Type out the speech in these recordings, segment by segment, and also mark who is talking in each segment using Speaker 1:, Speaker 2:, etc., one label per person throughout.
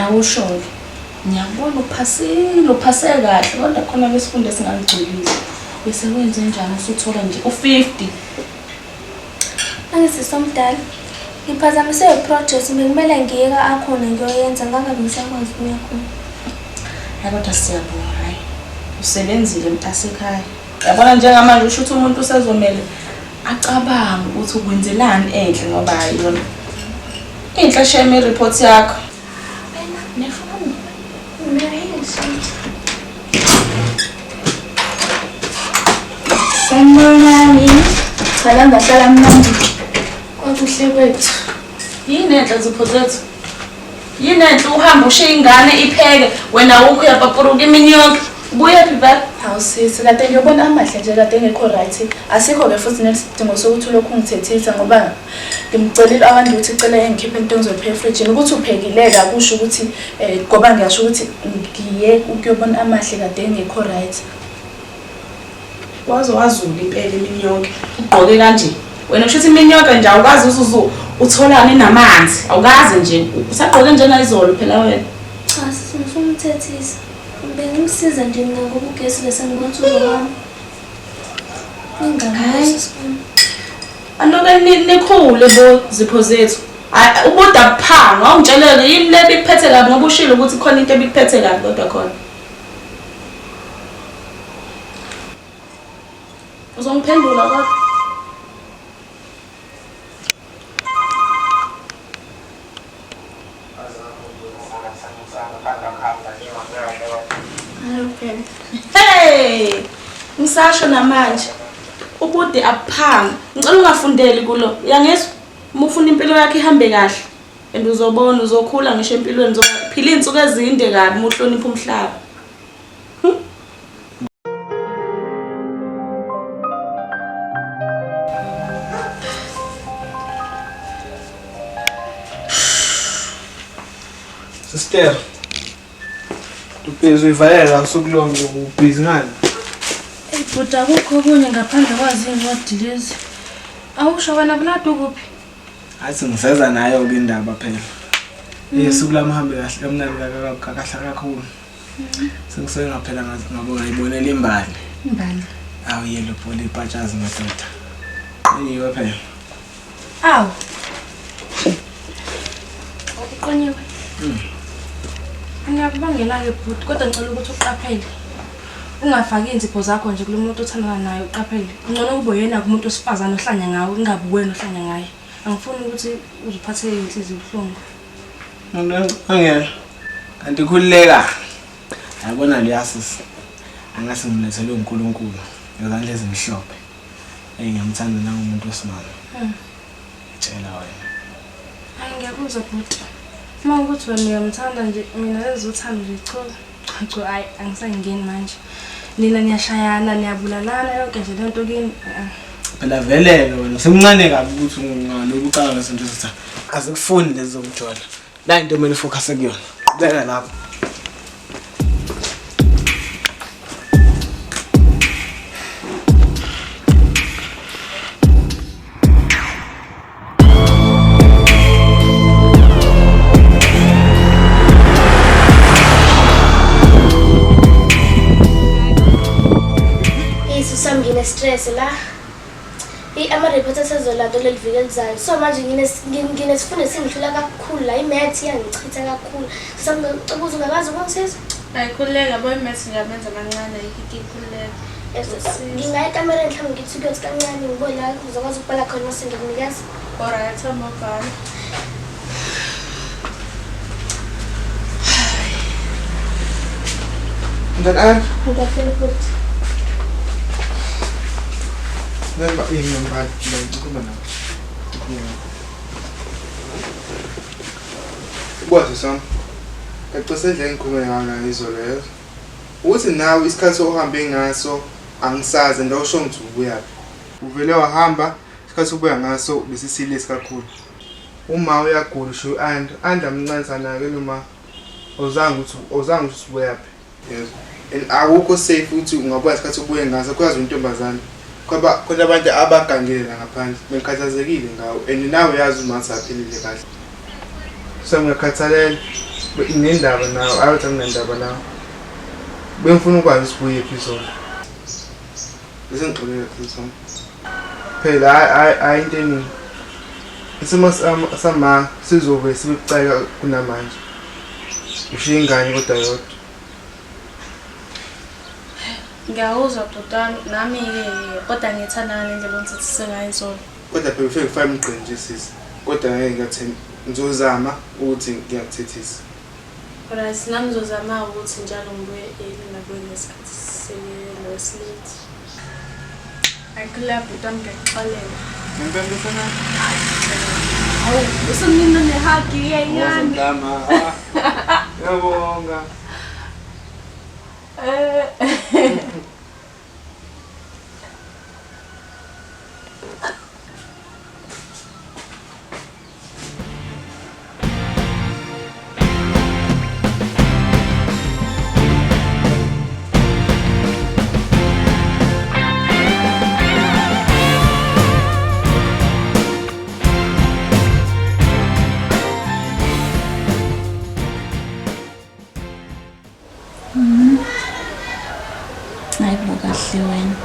Speaker 1: Awusho-ke, ngiyakubona uphasile, uphase kahle kodwa khona kwisifundo esingangigculisi. Bese wenze njani usuthola nje u-50?
Speaker 2: Angisisi omdala. Ngiphazamise iproject bekumele ngiye ka-Akhona ngiyoyenza ngangabe ngisakwazi ukuya khona.
Speaker 1: Hayi kodwa siyabonga hayi. Usebenzile mntasekhaya. Yabona njengamanje usho ukuthi umuntu usezomele acabange ukuthi ukwenzelani enhle ngoba hayi yona. Inhle shame i-report yakho. Wena nefoni.
Speaker 2: Sanibonani. Cha la ngahlala mnandi. Kwakuhle kwethu.
Speaker 1: Yini enhle zipho zethu? Yini enhle uhamba ushiye ingane ipheke wena awukho uyapapuruka imini yonke. Ubuyephi vele?
Speaker 3: Hawu sisi, kade ngiyobona amahle nje kade engekho right. Asikho-ke futhi nesidingo sokuthi ulokhu ungithethisa ngoba ngimcelile abantu ukuthi cela engikhiphe into engizoyipheka efrijini. Ukuthi uphekile-ke akusho ukuthi um ngoba ngiyasho ukuthi ngiye ukuyobona amahle kade engekho right.
Speaker 1: Waze wazula impela imini yonke. Ugqoke kanje. Wena usho ukuthi imini yonke nje awukazi uzuzu utholane namanzi. Awukazi nje. Usagqoke njengayizolo phela wena.
Speaker 2: Cha sisi ngifuna umthethisa. Bengimsiza nje mina ngoba ugesi bese ngibona ukuthi uzohamba. Ingane
Speaker 1: Hayi.
Speaker 2: sisi wami.
Speaker 1: Anoke nikhule bo zipho zethu. Hayi ubuda buphanga awungitsheleke yini le ebikuphethe kabi ngoba ushilo ukuthi khona into ebikuphethe kabi kodwa khona. Uzongiphendula kodwa. Hey! Ngisasho namanje. Ubude abuphanga. Ngicela ungafundeli kulo. Uyangizwa? Uma ufuna impilo yakho ihambe kahle. And uzobona uzokhula ngisho empilweni uzophila iy'nsuku ezinde kabi uma uhlonipha umhlaba.
Speaker 4: Sister, ubhizi uyivalela usuku lonke ubhizi ngani?
Speaker 5: Eyi bhuti akukho okunye ngaphandle kwazo iy'ncwadi lezi. Awusho wena Vlad ukuphi?
Speaker 4: Athi ngiseza nayo-ke indaba phela. Usuku lami uhambe kahle kamnandi kahle kakhulu. Sengisuke ngaphela ngabo ngayibonela imbali.
Speaker 5: Imbali.
Speaker 4: Awu yellow ball ipatshazi madoda. Qonyiwe phela.
Speaker 5: Awu. Uqonyiwe. Ngiyakubongela-ke bhuti kodwa ngicela ukuthi uqaphele. Ungafaki iy'nzipho zakho nje kulo muntu othandana naye uqaphele. Ngcono kube uyena kumuntu wesifazane ohlanya ngawe kungabi uwena ohlanya ngaye. Angifuni ukuthi uzuphathe inhliziyo ubuhlungu.
Speaker 4: Angeke. Kanti khululeka. Yabona leya sisi. Angase ngimlethele uNkulunkulu ngezandla ezimhlophe. Ey ngiyamthanda nangumuntu wesimame. Tshela wena.
Speaker 5: Hayi ngiyakuzwa bhuti. Uma ukuthi wena uyamthanda nje mina lezothando nje cho cha cho hayi angisangeni manje. Nina niyashayana niyabulalana yonke nje lento kini.
Speaker 4: Phela vele-ke wena usemncane kabi ukuthi ungaloku ucabanga ngezinto zothando. Azikufuni lezi zokujola. La into kumele ufocus kuyona. Qhubeka lapho.
Speaker 2: Isu sami ngine-stress la. Ama-report asezolandwa kuleli viki elizayo. So manje nginesifundo esingihlula kakhulu la, i-maths iyangichitha kakhulu. Sami ngicela ungakwazi ukungisiza?
Speaker 5: Hayi khululeka yabo i-maths nje amenza amancane ayikho inkinga khululeka.
Speaker 2: Yes, ngingaya ekamereni mhlawumbe ngithi kuyothi kancane ngibone la ngizokwazi ukubhala khona mase ngikunikeza.
Speaker 5: Alright, hamba ubhale.
Speaker 4: Mntana Ann,
Speaker 2: Ngiyaphila futhi.
Speaker 4: ngiba ngiyambala, ngikhuluma nawe. Ngikhuluma nawe.
Speaker 6: Ukwazi sami. Ngicela endlela engikhulume ngayo nayo izolo yezo. Ukuthi nawe isikhathi ohambe ngaso angisazi and awusho ngithi ubuyaphi. Uvele wahamba isikhathi obuya ngaso besisilesi kakhulu. Uma uyagula usho u-Anda. Anda mncane sanake noma awuzange ukuthi awuzange ukuthi ubuyaphi. Yes. And akukho safe ukuthi ungabuya isikhathi obuye ngaso kwazi intombazane. Kwaba khona abantu abagangile la ngaphandle. Bengikhathazekile ngawe and nawe uyazi uma aphilile kahle. So ngiyakhathalela. Ngendaba nawe, ayothi anginandaba nawe. Bengifuna ukwazi ukuthi ubuyephi izolo. Bese ngixolele sisi wami. Phela hayi hayi into eningi. Isimo sama sizobe sibe bucayi kunamanje. Ushiya ingane kodwa yodwa.
Speaker 7: Ngiyakuzwa bhuti wami, nami-ke kodwa ngiyithanda ngale ndlela ongithethise ngayo izolo.
Speaker 6: Kodwa phela ufike ufake emgqeni nje sisi. Kodwa ngeke ngiyathemba. Ngizozama ukuthi ngiyakuthethisa.
Speaker 7: Right, nami ngizozama ukuthi njalo ngibuye early ngibuye ngesikhathi se-late. Ayikhuleka bhuti wami ngiyakuxolela.
Speaker 6: Ngempela mfana.
Speaker 7: Hawu, usunina ne-hug-ke nyane.
Speaker 6: Ngiyabonga. Ngiyabonga.
Speaker 1: Hayi bo kahle wena.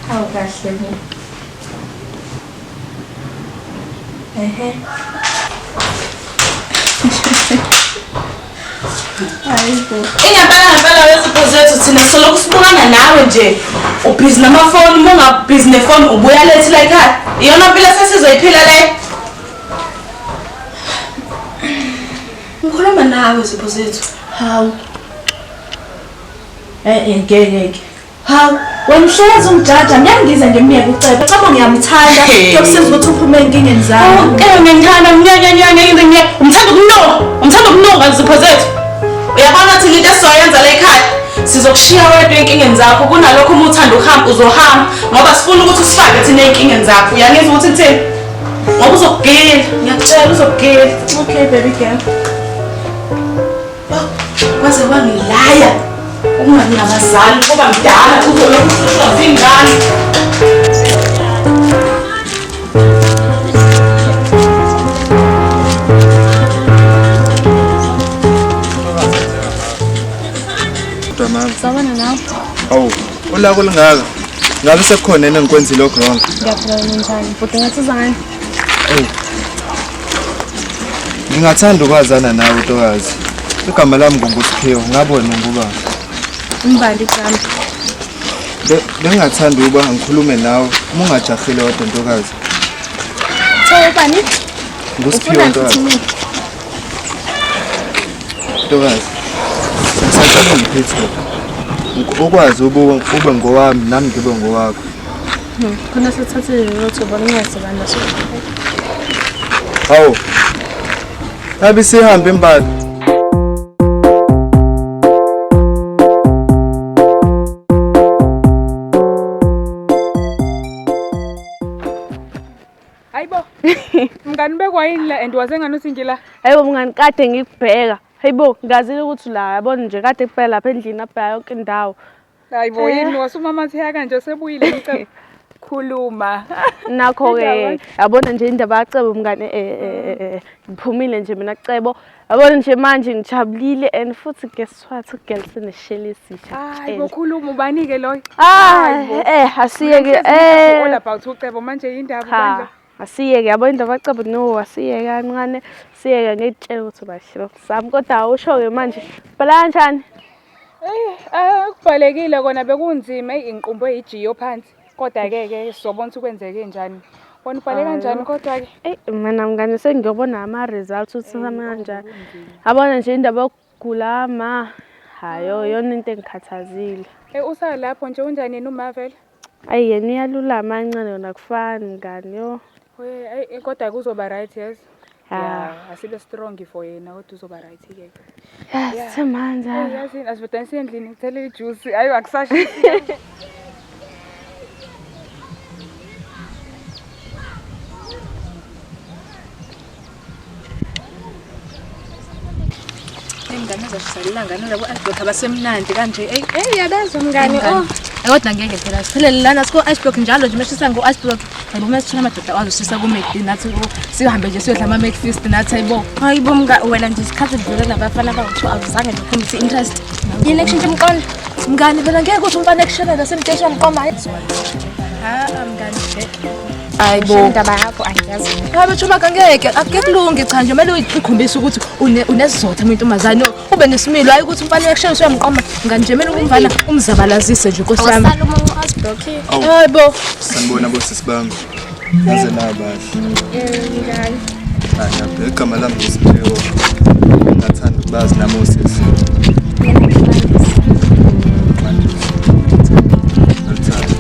Speaker 1: Hawu kahle bo. Ehe. Hayi bo.
Speaker 3: Ingempela ngempela wezipho zethu thina solokhu sibukana nawe nje. Ubhizi namafoni, uma ungabhizi nefoni ubuya lethi la ekhaya. Iyona mpilo esesizoyiphila le. Ngikhuluma nawe zipho zethu.
Speaker 1: Hawu. Eh ngeke ngeke. Hawu, wena uhlezi ungijaja, ngiyangiza nje myeke uCebo. Cebo ngiyamthanda, kuyokusiza ukuthi uphume enkingeni zami.
Speaker 3: Eh ngiyangithanda ngiyanya ngiya. Umthanda ukunuka, umthanda ukunuka zipho zethu. Uyabona thina into esizoyenza la ekhaya. Sizokushiya wedwa ey'nkingeni zakho kunalokho uma uthanda ukuhamba uzohamba ngoba sifuna ukuthi usifake thina ey'nkingeni zakho. Uyangizwa ukuthi ngithini? Ngoba uzokugila, ngiyakutshela uzokugila.
Speaker 1: Okay baby girl.
Speaker 3: Kwaze kwangilaya ukungabi nabazali kuba mdala uzolokhu uhlushwa zingane.
Speaker 6: Kodwa mama.
Speaker 7: Sawubona nawe.
Speaker 6: Awu, ulaka olungaka. Ngabe sekukhona yini engikwenzile oku-wrong?
Speaker 7: Ngiyaphila wena unjani? Bhuti ngathi ngani?
Speaker 6: Eyi. Ngingathanda ukwazana nawe ntokazi. Igama lami nguNgusiphiwe, ngabe wena ungubani?
Speaker 7: Umbali igama.
Speaker 6: Bengingathanda ukuba ngikhulume nawe uma ungajahile kodwa ntokazi.
Speaker 7: Kuthiwa ubani?
Speaker 6: Ngusiphiwe
Speaker 7: Ufunani
Speaker 6: ntokazi.
Speaker 7: futhi mina?
Speaker 6: Ntokazi. Ngisacela ungiphe ithuba. Ukwazi ube ngowami nami ngibe ngowakho.
Speaker 7: Khona sethathile lelo thuba ngingasebani naso.
Speaker 6: Hawu. Ngabe sihambe imbali.
Speaker 8: Hayibo. Mngani bekwayini la and wasengani uthi ngila?
Speaker 7: Hayibo mngani kade ngikubheka. Hayibo ngazile ukuthi la yabona nje kade kuphela lapha endlini abheka yonke indawo.
Speaker 8: Hayibo yini wasumamatheka kanje sebuyile ngicela khuluma.
Speaker 7: Nakho-ke yabona nje indaba yaCebo mngane ngiphumile nje mina Cebo. Yabona nje manje ngijabulile and futhi guess what ugirl senesheli esisha.
Speaker 8: Hayibo khuluma ubani-ke loyo?
Speaker 7: Ah asiyeke
Speaker 8: All about uCebo manje indaba
Speaker 7: Cha,
Speaker 8: bandla.
Speaker 7: asiyeke yabo indaba yaCebo no asiyeke kancane siyeke ngitshela ukuthi ubashilo sami kodwa awusho-ke manje bhala kanjani?
Speaker 8: Kubhalekile kona bekunzima inqumbo eyijiyo phansi. Kodwa ke ke sizobona ukuthi kwenzeke njani. Wena ubhale kanjani kodwa ke?
Speaker 7: Eyi mina mngane sengiyobona ama-results ukuthi sami kanjani. Yabona nje indaba yokugula ma hayo iyona into engikhathazile.
Speaker 8: Usalapho nje unjani yena uma vele?
Speaker 7: Ayi yena uyalulama kancane yona akufani mngani yo.
Speaker 8: Ayi kodwa kuzoba right yes.
Speaker 7: Ya.
Speaker 8: Yeah, asibe strong for yena kodwa uzoba right ke.
Speaker 7: Ya sithemanje.
Speaker 8: Yazi asivedane siye endlini ngithele ijuice. Ayi akusashisi.
Speaker 9: Ingane uzoshisalela ngane labo ice block abasemnandi kanje. Ey,
Speaker 8: Ey yabezwa mngani oh.
Speaker 9: Kodwa ngeke phela siphelele lana siko ice block njalo nje meshisa ngo ice block. Hayibo uma sithola amadoda azosisa ku-McD nathi sihambe nje siyodla ama-McFeast nathi hayibo.
Speaker 2: Hayibo mka wena nje isikhathi kudlula nabafana bawu-two awuzange nje ukhombise i-interest. Yini ekushintsha umqondo?
Speaker 9: Mngani phela ngeke ukuthi umfana ekushelela semtesha mqoma hayi. Ha mngani ngeke. Hayibo.
Speaker 2: Indaba yakho angiyazi.
Speaker 9: Hayi bethu ngeke akukulungi cha nje kumele uyikhombise ukuthi unesizotha uma intombazane ube nesimilo hayi ukuthi umfana uyakushaya usuyamqoma mngani nje kumele umfana umzabalazise nje nkosi yami.
Speaker 2: Awusala umuntu aziblockile.
Speaker 9: Hayibo.
Speaker 10: Sanibona bosisi bami. Naze nabahle.
Speaker 2: Njani?
Speaker 10: Hayi, ngiyabheka igama lami nguSiphiwo. Ngingathanda ukubazi nami osisi.
Speaker 2: Mina ngiMandisa.
Speaker 10: Noluthando.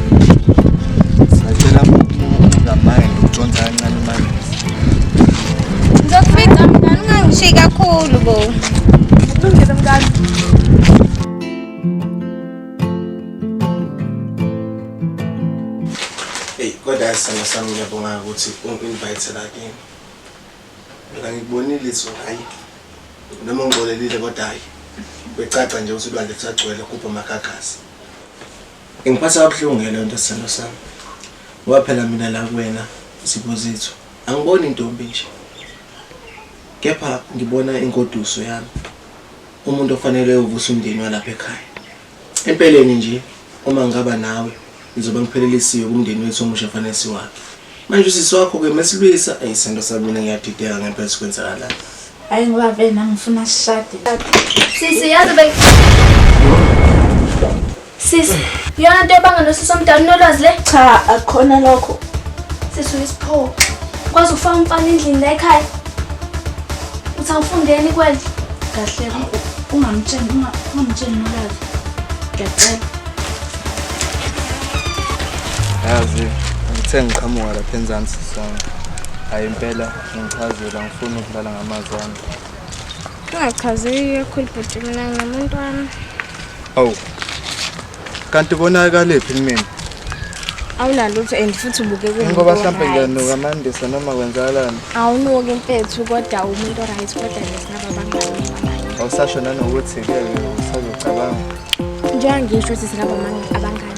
Speaker 10: Sacela ungamind ukutshontsha kancane uMandisa.
Speaker 2: Ngizokufica mngani ungangishiyi kakhulu bo.
Speaker 9: Kulungile mngani.
Speaker 11: Eyi kodwa sithando sami ngiyabonga ukuthi ungi-invite la kimi. Mina ngikubonile izolo hayi noma ungixolelile kodwa hayi becaca nje ukuthi ulwandle kusagcwele kubha amagagasi. Ingiphatha kabuhlungu ke leyo nto sithando sami. Ngoba phela mina la kuwena zipho zethu angiboni intombi nje. Kepha ngibona ingoduso yami. Umuntu ofanele uvusa umndeni walapha ekhaya. Empeleni nje uma ngingaba nawe ngizobe ngiphelelisiwe kumndeni wethu omusha fanele siwakhe. Manje usisi wakho ke mesilwisa eyi sithando sami mina ngiyadideka ngempela ukuthi kwenzakalani.
Speaker 3: Hayi ngoba vele nami ngifuna sishade.
Speaker 2: Sisi yazi be Sisi, iyona nto ebanga nosisi omdala unolwazi le?
Speaker 3: Cha akukhona lokho.
Speaker 2: Sisi uyisiphoxo. Kwazi ukufaka umfana endlini la ekhaya. Uthi angifundeni kwendle.
Speaker 3: Kahle ungamtsheli ungamtsheli nolwazi. Ngiyacela.
Speaker 10: Yazi ngithe ngiqhamuka lapha enzansi sami. Hayi impela ngichazela ngifuna ukudlala ngamazwi ami.
Speaker 2: Ungachazeki kakhulu bhuti mina ngumuntu wami.
Speaker 10: Awu. Kanti bonakaliphi kumina?
Speaker 2: Awunalutho and futhi ubukeka uwumuntu
Speaker 10: Ngoba mhlampe
Speaker 2: o-right.
Speaker 10: ngiyanuka Mandisa noma kwenzakalani.
Speaker 2: Awunuki mfethu kodwa umuntu o-right kodwa nje singaba abangani abanye.
Speaker 10: Awusasho nanokuthi ke usazocabanga.
Speaker 2: Njengoba ngisho ukuthi singaba abangani.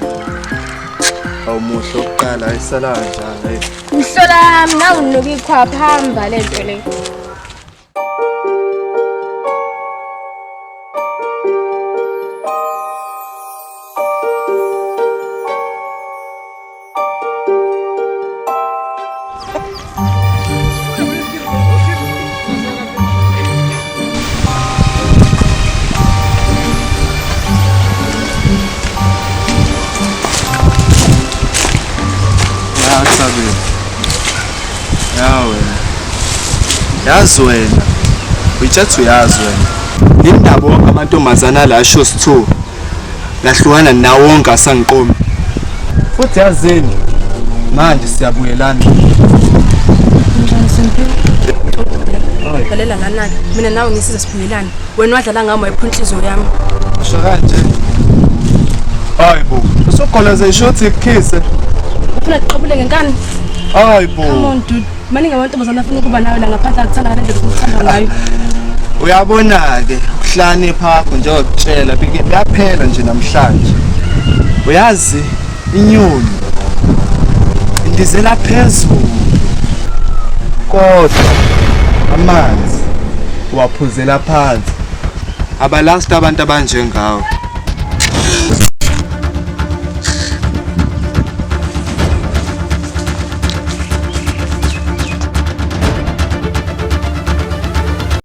Speaker 10: Awumuhle ukuqala ayisala kanjalo hey.
Speaker 2: Mhlola yami nawe unuka ikhwapha hamba le nto le.
Speaker 10: Ya Thabile. Ya wena. Yazi wena. Uyitshatha uyazi wena. Indaba wonke amantombazana la asho sithu. Lahlukana nawo wonke asangiqomi. Futhi yazini manje siyabuyelana.
Speaker 5: Njani Simphiwe? Lalela lana-ke mina nawe ngisize sibuyelane. Wena wadlala ngami wayiphula inhliziyo yami.
Speaker 10: Usho kanje. Hayi bo, usugoloze ishothi ikukhise.
Speaker 5: Ufuna kuqabule ngenkani?
Speaker 10: Hayi bo.
Speaker 5: Come on dude. Maningi amantombazane afuna ukuba nawe la ngaphandle akuthanda ngale ndlela okuthanda ngayo.
Speaker 10: Uyabona-ke ukuhlakanipha kwakho njengokutshela bike kuyaphela nje namhlanje. Uyazi inyoni indizela phezulu kodwa amanzi uwaphuzela phansi. Abalasta abantu abanjengawe.